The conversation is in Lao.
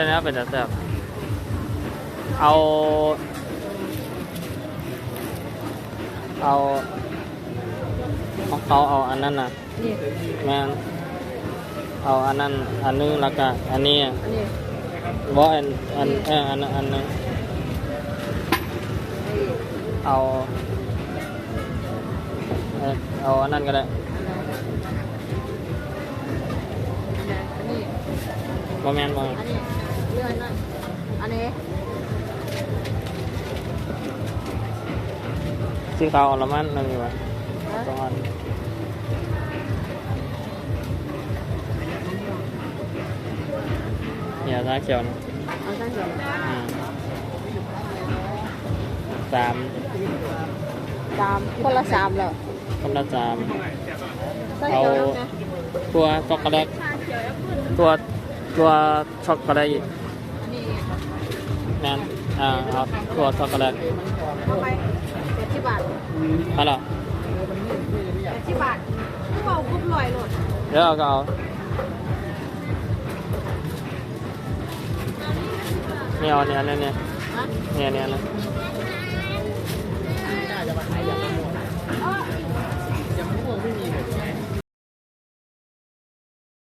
ແລ້ວເປັນຕາແຊບ. ເອົາ ເອົາ ຂອງເຂົາເອົາອັນນັ້ນນະ. ນີ້ ແມ່ນ ເອົາອັນນັ້ນອັນໜຶ່ງ ແລ້ວກະອັນນີ້ ອັນນີ້ ບໍ່ ອັນ ອັນ ເອີ ອັນ ອັນໜຶ່ງ ເອົາ ເອີ ເອົາອັນນັ້ນກໍໄດ້. ອັນນີ້ ບໍ່ແມ່ນ ບໍ່ແມ່ນ ອັນນີ້ ເລື່ອນນະ ອັນນີ້ ສີຂາວເອົາລະມັນ ອັນນີ້ຫວາ ຮະ ສອງອັນ ນີ້ ຊາຂຽວນະ ເອົາຊາຂຽວ ອືມ ສາມ ສາມ ຄົນລະສາມແລ້ວ ຄົນລະສາມ ຊາຂຽວນຳນະ ເອົາຖົ່ວຊັອກໂກແລັດ ຖົ່ວ ຖົ່ວຊັອກໂກແລັດອີກ ອັນນີ້ ແມ່ນ ເອົາຖົ່ວຊັອກໂກແລັດ ເອົາໄປ ແປດສິບບາດ ເອົາລະ ແປດສິບບາດ ຄືເວົ້າຄົບຮ້ອຍໂລດ ເອີ ເອົາກໍເອົາ ນີ້ເອົາ ນີ້ ອັນນີ້ ນີ້ ຮະ ນີ້ ນີ້ ນີ້.